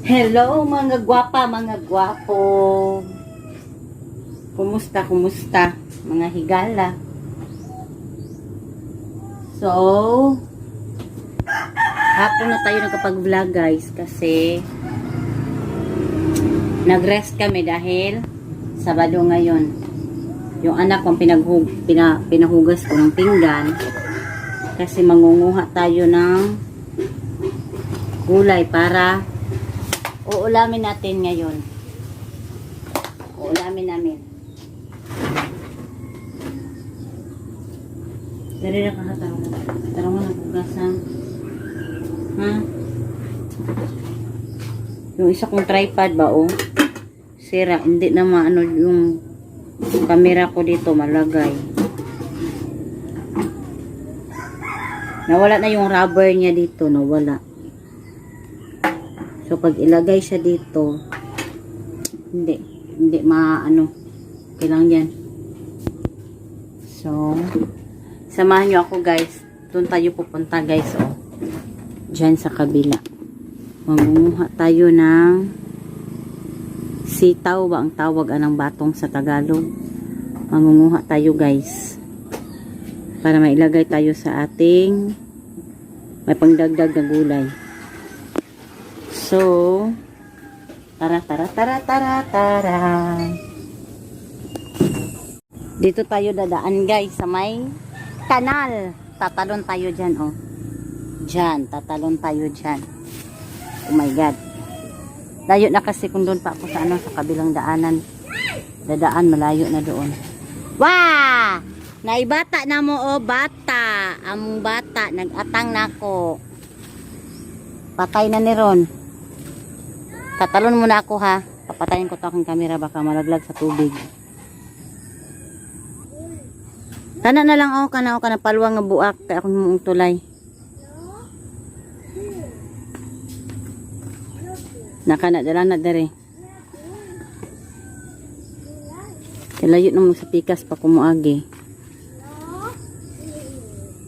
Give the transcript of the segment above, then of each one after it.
Hello mga gwapa, mga gwapo. Kumusta, kumusta mga higala? So, hapon na tayo nagkapag-vlog, guys, kasi nag-rest kami dahil Sabado ngayon. Yung anak kong pinahugas ko ng pinggan kasi mangunguha tayo ng gulay para uulamin natin ngayon. Uulamin namin. Dari na kahatarong. Tarong na hugasan. Ha? Yung isa kong tripod ba, oh? Sira. Hindi na maano yung camera ko dito malagay. Nawala na yung rubber niya dito. Nawala. So, pag ilagay siya dito, hindi, hindi maano, kailangan yan. So, samahan niyo ako, guys. Doon tayo pupunta, guys, oh. Diyan sa kabila. Mangunguha tayo ng sitaw ba ang tawag anang batong sa Tagalog. Mangunguha tayo, guys. Para mailagay tayo sa ating may pangdagdag na gulay. So, tara, tara, tara, tara, tara. Dito tayo dadaan, guys, sa may kanal. Tatalon tayo dyan, oh. Dyan, tatalon tayo dyan. Oh my God. Layo na kasi kung doon pa ako sa ano, sa kabilang daanan. Dadaan, malayo na doon. Wah! Naibata na mo, oh, bata. Among bata, nag-atang nako. Patay na ni Ron. Tatalon muna ako, ha. Papatayin ko to aking camera baka malaglag sa tubig. Kana na lang oh, kana oh, kana palwang nga buak kay akong mong tulay. Naka na dala na dere. Kay layo naman sa pikas pa kumuagi.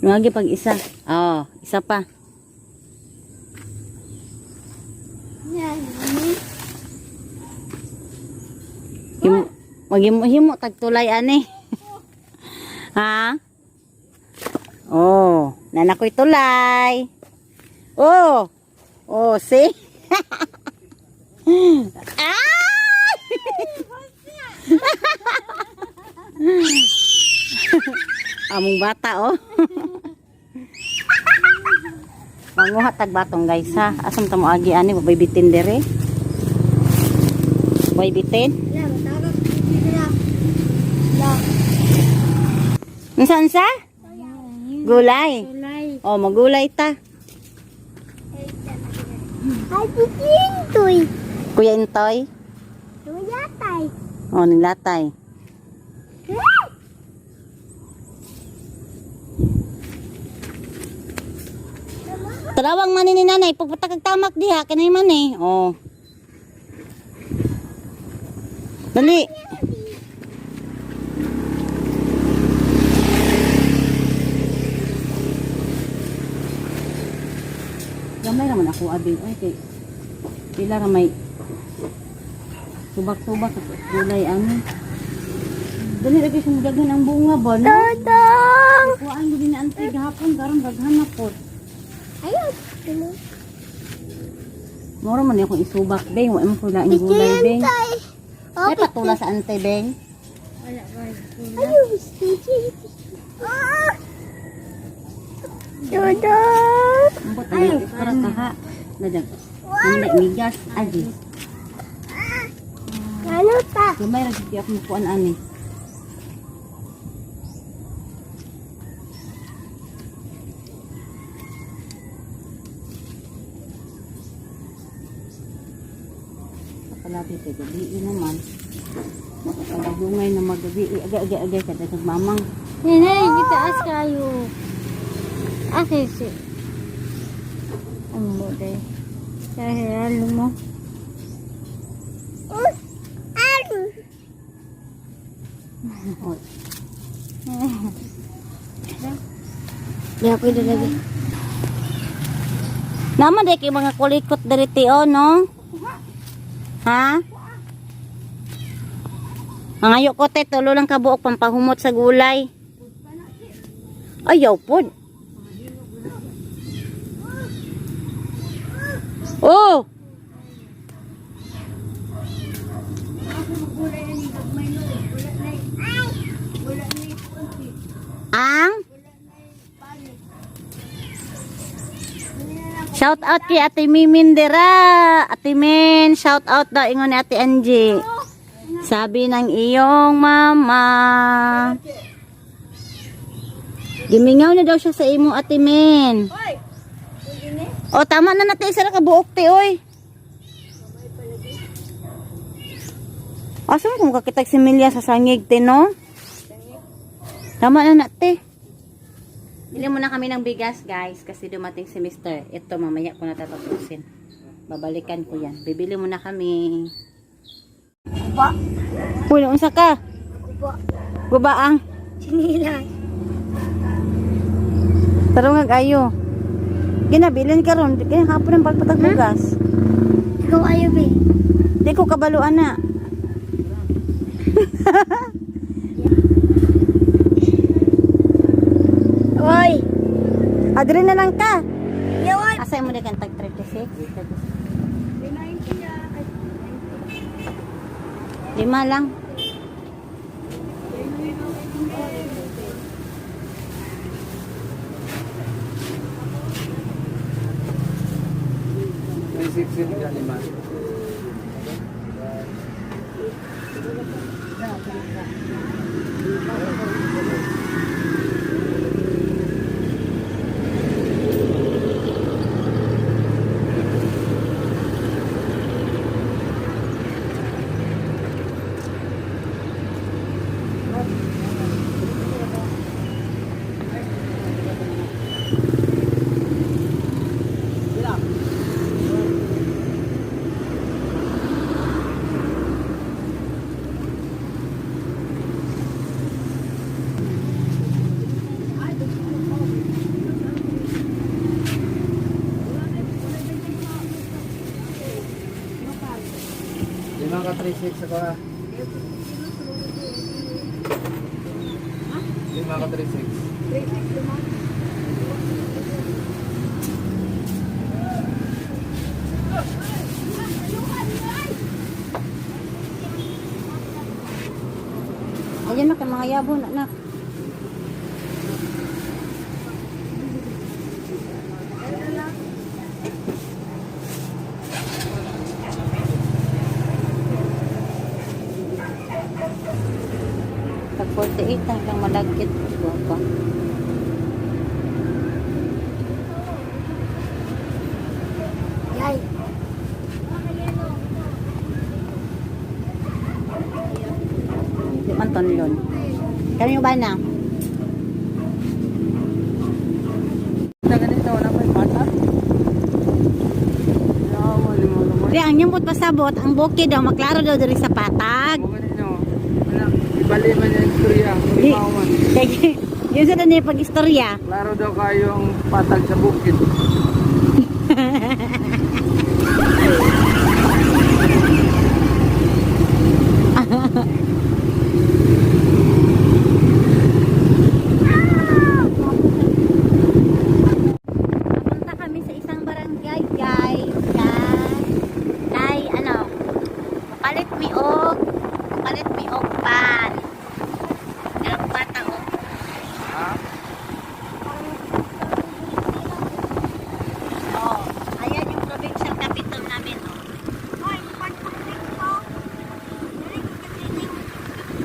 Muagi pag isa. Oh, isa pa. Himo, maghimo-himo tagtulay ani. Ha? Oh, nanakoy tulay. Oh. Oh, see? Ah! Among bata oh. Manguha tag batong, guys, ha. Asam ta mo agi ani, way bitin dere. Way bitin. Unsa unsa? Gulay. Tulay. Oh, magulay ta. Ay, titintoy. Kuya Intoy. Tuyatay. Oh, ninglatay. Tarawang man ni nanay, pagpunta kag tamak diha kanay man eh. Oh. Dali. Gamay raman ako abi. Ay kay pila ra may tubak-tubak at gulay ani. Dali ra kay sumdaghan ang bunga ba, no? Totong! Kuhaan ko din na ante gahapon karon daghan na pod. Ayun. Mura man akong isubak, beng. Wa mo ko laing gulay, beng. Titintoy. May patula sa ante, beng. Ayun. Ah! Dodong! Ambot ay para kaha. Nadag. Hindi migas agi. Ano ta? Gamay ra gid ako kuan ani. Kapalapit kay gabi naman. Pagdungay na magabi, agay agay agay kada mamang. Nanay, gitaas kayo. Ate si. Ang buday. Dahil ano mo. Oh, Di ako ilagay. Naman di kay mga kulikot diri ti oh, no? Ha? Mangayo ko te, tulo lang kabuok pampahumot sa gulay. Ayaw pod. Oh! Ang? Shout out kay Ate Mimin dira. Ate Min, shout out daw ingon ni Ate Angie. Sabi ng iyong mama. Gimingaw na daw siya sa imo, Ate Min. O tama na natin isa na kabuok te oy. Asa mo kung kakitag si Milya sa sangig te no? Tama na na te. Bili muna kami ng bigas, guys, kasi dumating si Mister. Ito, mamaya ko natatapusin. Babalikan ko yan. Bibili muna kami. Guba. Uy, unsa ka? Guba. Gubaang. Sinilang. Taro nga kayo. Ginabilin ka ron. Kaya hapon ang pagpatag bugas. Ikaw ayaw eh. Di ko kabaluan na. Oy. Adre na lang ka. Yawan. Asa mo na kang tag 36? 5 lang. 36 lima. Lima ka 36 ako ah. Lima ka 36. Ayan na kay mga yabo na nak. Tag 48 hanggang malagkit ko pa. Yay. Di man tonlon. Kami ba na? Na ganito, wala pa yung bata. Di ang nyambot pasabot, ang bukid daw maklaro daw diri sa patag. Mo ganito. Wala, ibali man yung istorya. Di. Lima man. Kay yun sa tanay pag-istorya. Klaro daw kayo ang patag sa bukid. Papunta kami sa isang barangay, guys. Kay, ano, palit mi og pan. Ang bata og. Ha? Oh, ayan yung provincial capital namin. Oh.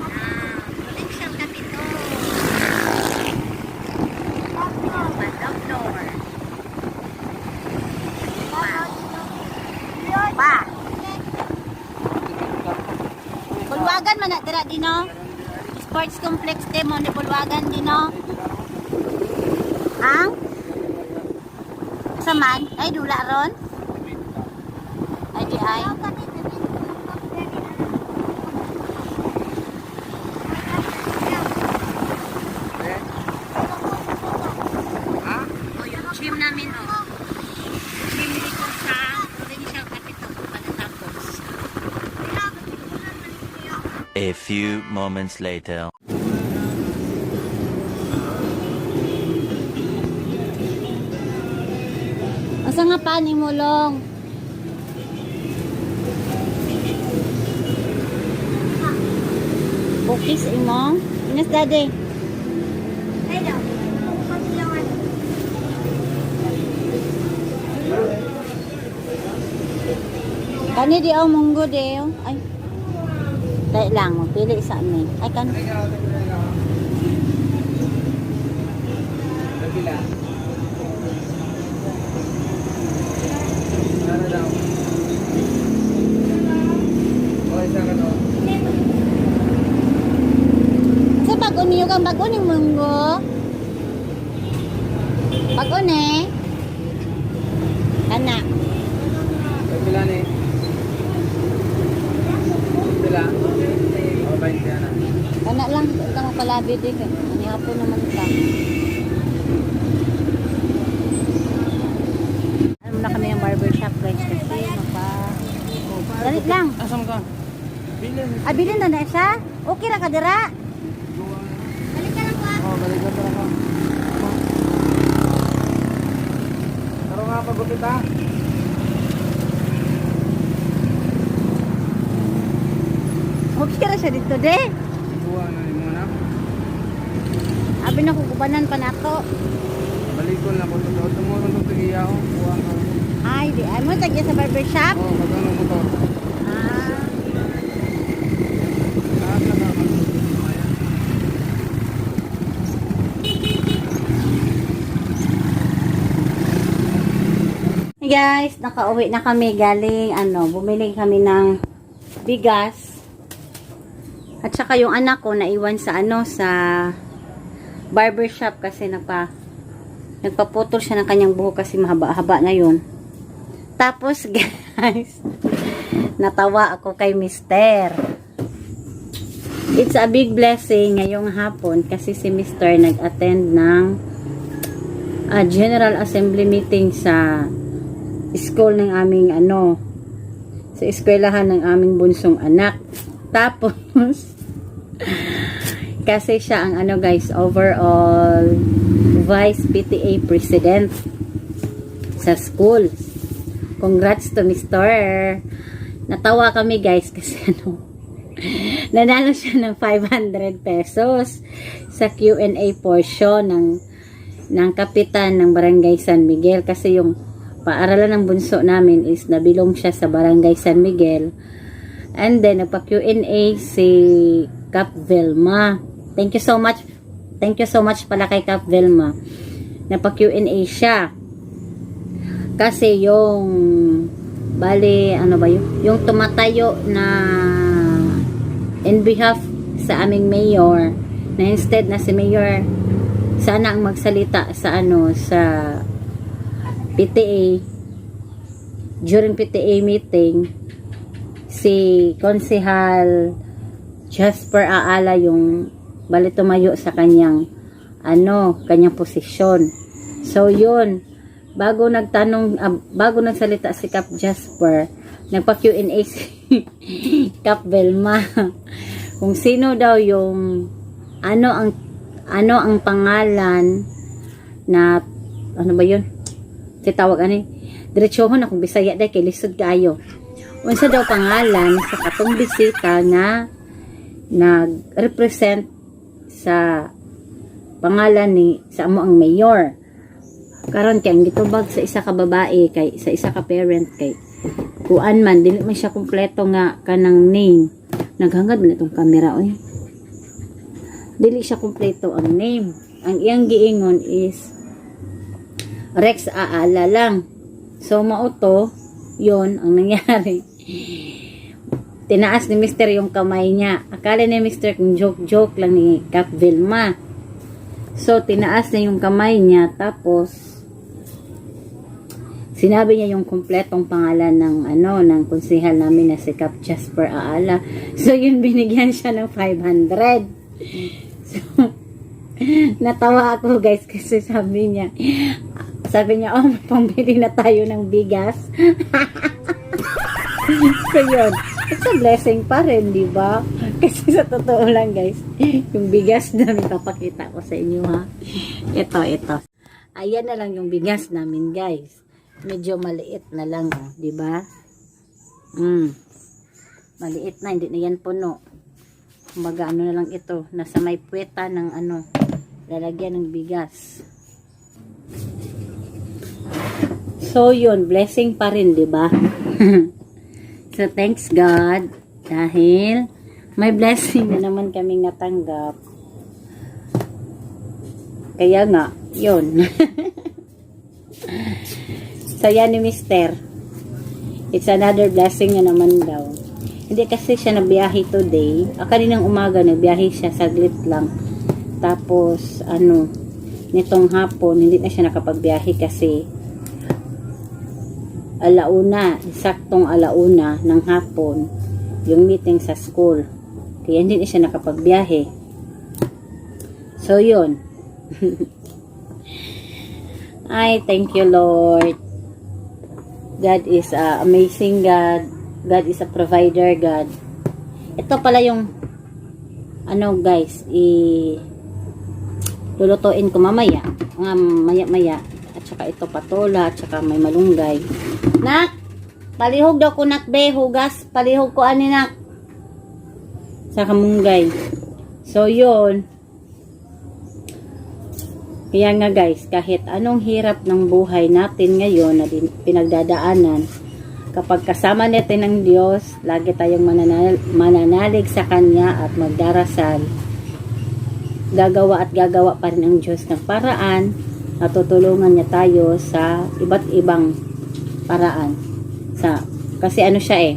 Ah, provincial capital. Bandoktor. Pa. Bulwagan man na dira dino. Sports complex de mo ni Bulwagan dino. Ang sa man ay dula ron. Ay di ay. Eh? Ha? O yung gym namin oh. Gym dito sa provincial capital pagkatapos. Few moments later. Asa nga pa ni Mulong? Bukis imo? Inas daddy. Ay daw. Kung yung ano. Kani di oh, munggo di oh. Ay. Dahil lang, pili sa amin. Ay, kan. Kabila. Para daw. Okay, isa ka to. Sa bago niyo kang bago ni munggo. Bago ni. Kana. Kabila ni. Kabila. O, 20 na. Kana lang, ikaw mapalabi di kay. Ani hapon naman ka. Ano na kami ang barber shop guys kasi mapa. Dali lang. Asam ka? Bilin. Ah, bilin na na siya. Okay ra ka dira. Balik ka lang po ah. Oh, balik ka para ka. Taro nga pagupit ha. Okay ra siya dito de. Kuha na ni muna. Abi na kukubanan pa nato. Balikon lang ko totoo. Tumulong itong tigiya ko. Kuha ka. Ay, di ay mo tagya sa barber shop. Oo, magkano motor. Ah. Lahat na ba? Hey guys, nakauwi na kami galing ano, bumili kami ng bigas. At saka yung anak ko naiwan sa ano sa barber shop kasi nagpaputol siya ng kanyang buhok kasi mahaba-haba na yun. Tapos guys, natawa ako kay Mister. It's a big blessing ngayong hapon kasi si Mister nag-attend ng General Assembly meeting sa school ng aming ano sa eskwelahan ng aming bunsong anak. Tapos kasi siya ang ano guys, overall vice PTA president sa school. Congrats to Mr. Natawa kami guys kasi ano nanalo siya ng 500 pesos sa Q&A portion ng kapitan ng Barangay San Miguel kasi yung paaralan ng bunso namin is nabilong siya sa Barangay San Miguel. And then nagpa Q&A si Cap Vilma. Thank you so much. Thank you so much pala kay Cap Vilma. Nagpa Q&A siya. Kasi yung bali ano ba yun? Yung tumatayo na in behalf sa aming mayor na instead na si mayor sana ang magsalita sa ano sa PTA during PTA meeting, si Konsehal Jasper Aala yung bali tumayo sa kanyang ano kanyang posisyon. So yun, bago nagtanong bago nagsalita si Cap Jasper, nagpa Q&A si Cap Belma kung sino daw yung ano ang pangalan na ano ba yun tawag ani diretsohon akong Bisaya dai kay lisod kaayo. Unsa daw pangalan sa katong bisita nga nag-represent sa pangalan ni sa amo ang mayor. Karon kay ang gitubag sa isa ka babae kay sa isa ka parent kay kuan man dili man siya kumpleto nga kanang name. Naghangad man itong camera oy. Dili siya kumpleto ang name. Ang iyang giingon is Rex Aala lang. So mao to, yon ang nangyari. Tinaas ni Mister yung kamay niya. Akala ni Mister kung joke-joke lang ni Cap Vilma. So, tinaas niya yung kamay niya. Tapos, sinabi niya yung kumpletong pangalan ng ano ng konsehal namin na si Cap Jasper Aala. So, yun binigyan siya ng 500. So, natawa ako guys kasi sabi niya, oh, may pambili na tayo ng bigas. So yun, it's a blessing pa rin, di ba? Kasi sa totoo lang, guys, yung bigas namin, papakita ko sa inyo ha. Ito, ito. Ayan na lang yung bigas namin, guys. Medyo maliit na lang, oh, di ba? Maliit na, hindi na yan puno. Kumbaga, ano na lang ito, nasa may puweta ng ano, lalagyan ng bigas. So, yun, blessing pa rin, di ba? So, thanks God dahil may blessing na naman kaming natanggap. Kaya nga, yun. Saya ni Mister. It's another blessing na naman daw. Hindi kasi siya nagbiyahe today. Ah, kaninang umaga nagbiyahe siya, saglit lang. Tapos, ano, nitong hapon, hindi na siya nakapagbiyahe kasi alauna, saktong alauna ng hapon, yung meeting sa school. Kaya hindi na siya nakapagbiyahe. So, yun. Ay, thank you, Lord. God is a amazing God. God is a provider God. Ito pala yung ano, guys, lulutuin ko mamaya. Mga maya-maya. At saka ito patola, at saka may malunggay. Nak! Palihog daw ko, nak, be, hugas. Palihog ko ani, nak. Sa kamunggay. So yun. Kaya nga, guys, kahit anong hirap ng buhay natin ngayon na pinagdadaanan, kapag kasama natin ang Diyos, lagi tayong mananalig sa Kanya at magdarasal, gagawa at gagawa pa rin ang Diyos ng paraan, natutulungan niya tayo sa iba't ibang paraan. Kasi ano siya eh,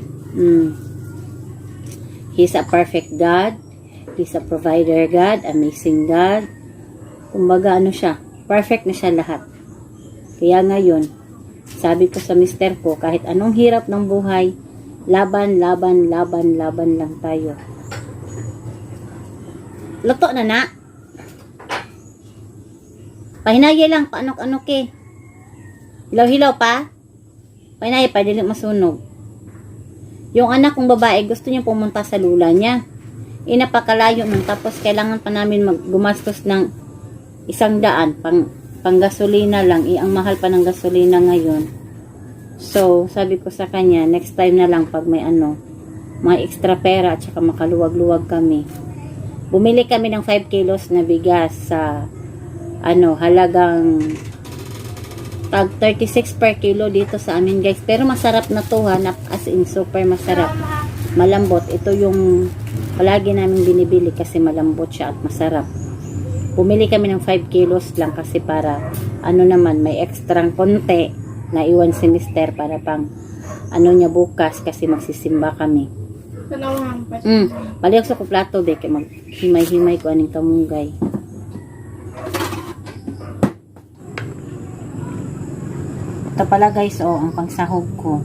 He's a perfect God, He's a provider God, amazing God. Kumbaga ano siya, perfect na siya lahat. Kaya ngayon, sabi ko sa mister ko, kahit anong hirap ng buhay, laban, laban, laban, laban lang tayo. Luto na na. Pahinaya lang, paanok-anok eh. Hilaw-hilaw pa. Pahinaya pa, dili masunog. Yung anak kong babae, gusto niya pumunta sa lula niya. Eh, napakalayo nun. Tapos, kailangan pa namin gumastos ng 100 pang gasolina lang. Eh, ang mahal pa ng gasolina ngayon. So, sabi ko sa kanya, next time na lang pag may ano, may extra pera at saka makaluwag-luwag kami. Bumili kami ng 5 kilos na bigas sa ano, halagang tag 36 per kilo dito sa amin, guys. Pero masarap na to ha, as in super masarap. Malambot. Ito yung palagi namin binibili kasi malambot siya at masarap. Bumili kami ng 5 kilos lang kasi para ano naman, may extra konti na iwan si mister para pang ano niya bukas kasi magsisimba kami. Tanawan pa. Palihog sa ko plato be kay maghimay-himay ko aning kamunggay. Ito pala, guys, oh, ang pangsahog ko.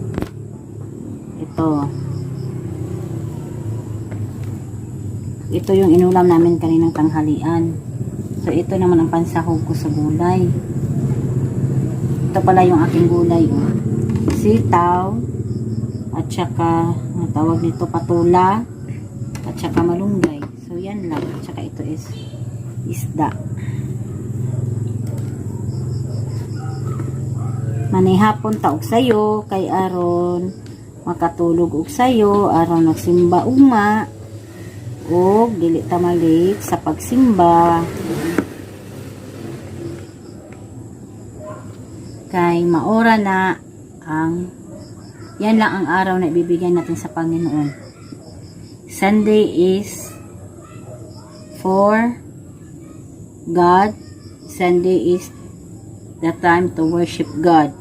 Ito. Ito yung inulam namin kaninang tanghalian. So, ito naman ang pansahog ko sa gulay. Ito pala yung aking gulay, oh. Sitaw, at saka, ang tawag nito, patula, at saka malunggay. So, yan lang. At saka ito is isda. Manihapon ta og sayo kay aron makatulog og sayo aron nagsimba ugma og dili ta ma-late sa pagsimba kay maora na ang yan lang ang araw na ibibigay natin sa Panginoon. Sunday is for God. Sunday is the time to worship God.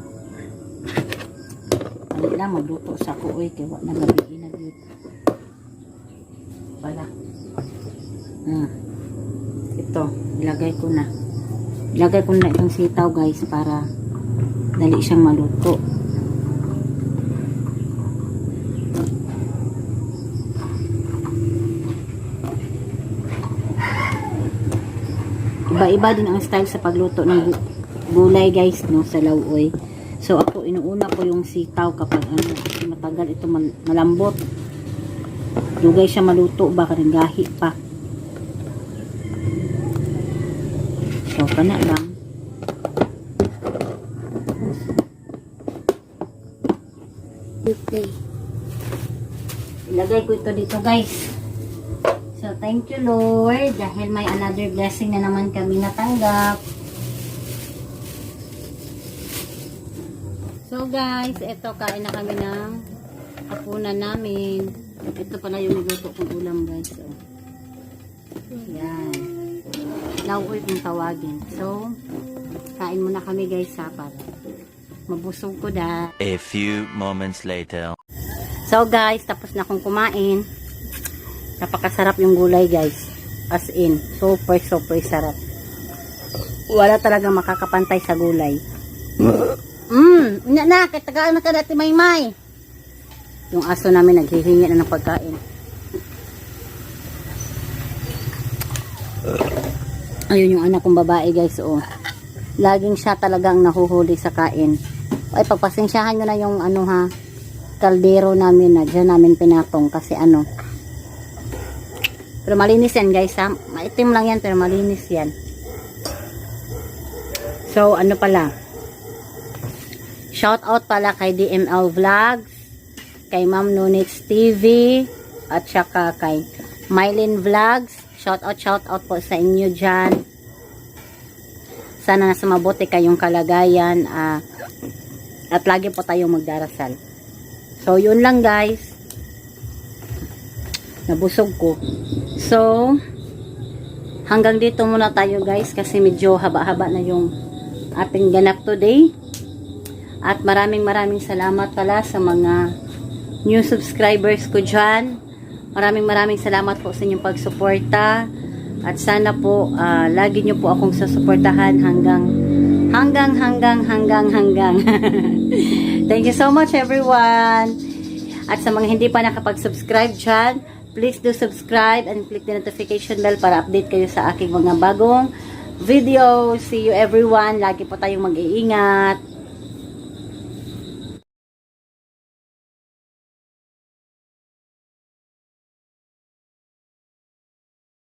Dali lang magluto sa ko oy kay wa na gabi na gyud. Wala. Ito, ilagay ko na. Ilagay ko na itong sitaw, guys, para dali siyang maluto. Iba-iba din ang style sa pagluto ng gulay, guys, no, sa lauoy. So ako, inuuna ko yung sitaw kapag ano, kasi matagal ito malambot. Dugay siya maluto ba, kanang gahi pa. So, kana lang. Play. Ilagay ko ito dito, guys. So, thank you, Lord, dahil may another blessing na naman kami natanggap. So, guys, ito, kain na kami ng hapunan namin. Ito pala yung niluto kong ulam, guys. So, yan. Lauoy kung tawagin. So, kain muna kami, guys, ha, para mabusog ko da. A few moments later. So guys, tapos na akong kumain. Napakasarap yung gulay, guys. As in, super super sarap. Wala talaga makakapantay sa gulay. Unya na, kay tagaan na ka dati maymay. Yung aso namin naghihingi na ng pagkain. Ayun yung anak kong babae, guys, oh. Laging siya talagang nahuhuli sa kain. Ay, pagpasensyahan nyo na yung ano ha, kaldero namin na dyan namin pinatong kasi ano. Pero malinis yan, guys, ha. Maitim lang yan pero malinis yan. So ano pala. Shout out pala kay DML Vlogs, kay Ma'am Nunits TV, at saka kay Mylene Vlogs. Shout out po sa inyo dyan. Sana nasa mabuti kayong kalagayan at lagi po tayong magdarasal. So, yun lang, guys. Nabusog ko. So, hanggang dito muna tayo, guys, kasi medyo haba-haba na yung ating ganap today. At maraming maraming salamat pala sa mga new subscribers ko dyan. Maraming maraming salamat po sa inyong pagsuporta. At sana po, lagi nyo po akong susuportahan hanggang, hanggang, hanggang, hanggang, hanggang. Thank you so much, everyone. At sa mga hindi pa nakapag-subscribe dyan, please do subscribe and click the notification bell para update kayo sa aking mga bagong video. See you, everyone. Lagi po tayong mag-iingat.